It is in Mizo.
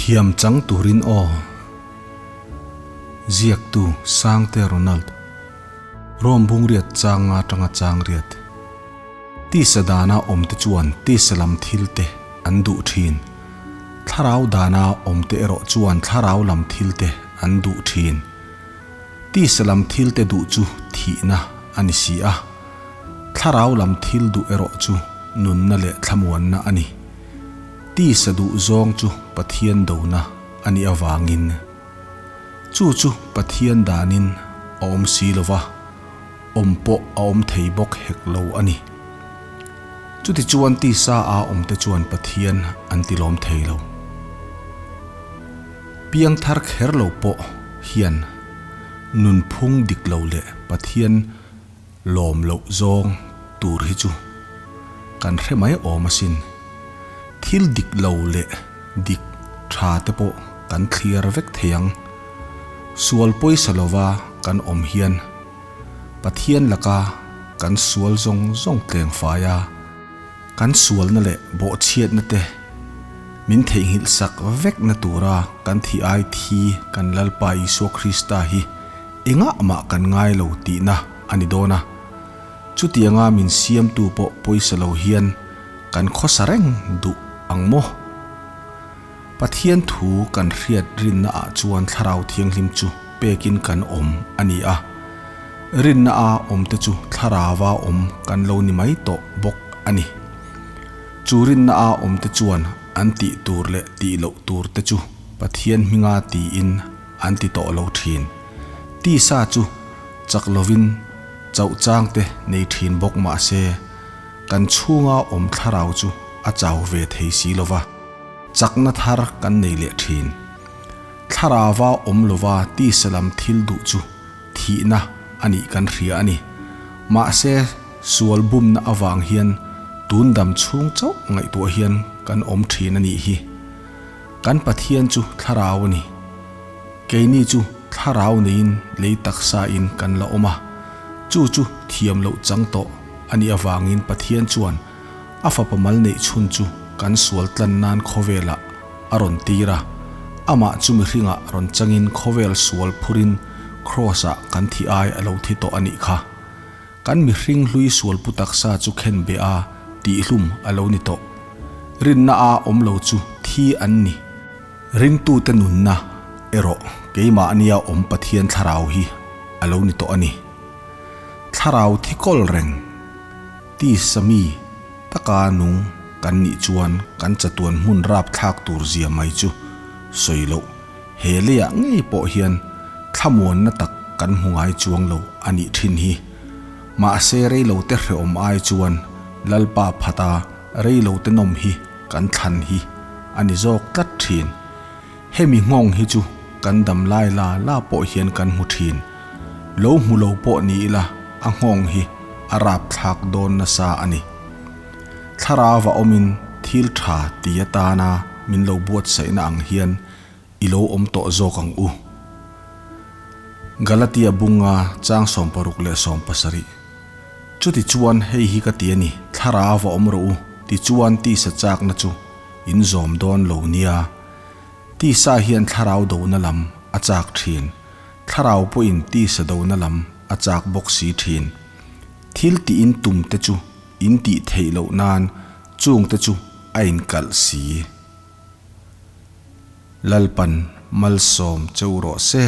Thiam chang turin aw. Ziaktu Sangte Ronald. Rom bungriat chang nga tanga chang riat. Tisa dana awmte chuan tisa lam thil te an duh thin. Thlarau dana awmte erawh chuan thlarau lam thil te an duh thin. Tisa lam thil te duh chu thihna a ni si a. Thlarau lam thil duh erawh chu nunna leh thlamuanna a ni. Tisa duh zawng chu Pathian dona a nih avangin chu chu Pathian danin a awm si lo va, awm pawh a awm thei bawk hek lo a ni. Chutichuan tisa a awmte chuan Pathian an tilawm thei lo. Piangthar kher lo pawh hian nunphung dik lo leh Pathian Lawm loh zawng tur hi chu kan hre mai awm asin. Thil dik lo leh dik tha te pawh kan thlir vek thei ang. Sual pawisa lova kan awm hian Pathian laka kan sual zawng zawng tleng fai a, kan sualna leh bawhchhiatna te min theihnghilh sak vekna tura kan thih ai thi kan Lalpa Isua Krista hi Engah mah kan ngai lo tihna a ni dawn a, chutianga min siamtu pawh pawisa lo hian kan khawsa reng duh ang maw? Pathian thu kan hriat rinna ah chuan Thlarau Thianghlim chu pekin kan awm a ni a, rinna a awmte chu Thlarauva awm kan lo ni mai tawh bawk a ni. Chu rinna a awmte chuan an tih tur leh tih loh tur te chu Pathian hminga tiin an ti tawh lo thin. Tisa chu chak lovin chauh chang te nei thin bawk mah se, kan chhunga awm thlarau chu a chau ve thei si lo va, chakna thar kan nei leh thin. Thlarauva awm lova tisa lam thil duh chu thihna a nih kan hria a ni. Mahse, sual bumna avang hian tun dam chhung chauh ngaihtuah hian kan awm thin a nih hi. Kan Pathian chu thlarau a ni. Keini chu thlarau neiin lei taksa in kan la awm a, chu chu thiam loh chang tawh a nih avangin Pathian chuan a fapa mal neih chhun chu kan sual tlan nan khawvelah a rawn tir a, amah chu mihringah rawn changin khawvel sual phurin Kraws-ah kan thi ai a lo thi tawh a nih kha. Kan mihring hlui sual pu taksa chu khen beh a, tihhlum a lo ni tawh. Rinna a awm lo chu thi an ni. Ringtute nunna erawh keimahnia awm Pathian thlarau hi a lo ni tawh a ni. Thlarau thi kawl reng, tisa mi taka nung kan nih chuan kan chatuan hmun rapthlak tur zia mai chu sawi loh. He leiah ngei pawh hian thlamuanna tak kan hmu ngai chuang lo a nih thin hi. Mahse reilote hreawm ai chuan Lalpa phata reilote nawm hi kan thlan hi a ni zawk tlat thin. Hemi nghawng hi chu kan dam lai la la pawh hian kan hmu thin. Lo hmu lo pawh ni ila a nghawng hi a rapthlak dawn nasa a ni. Thlarau a awmin thil tha ti atana min lo buatsaihna ang hian i lo awm tawh zawk ang u. Galatia bunga chang 67. Chuti chuan hei hi ka ti a ni, Thlarau a awm rawh u, tichuan tisa chakna chu in zawm dawn lo nia. Tisa hian thlarau dona lam a chak thin, thlarau pawhin tisa dona lam a chak bawk si thin. Thil tih in tum te chu in tih theih loh nan chung te chu a inkalh si. Lalpan malsawm cheu rawh se.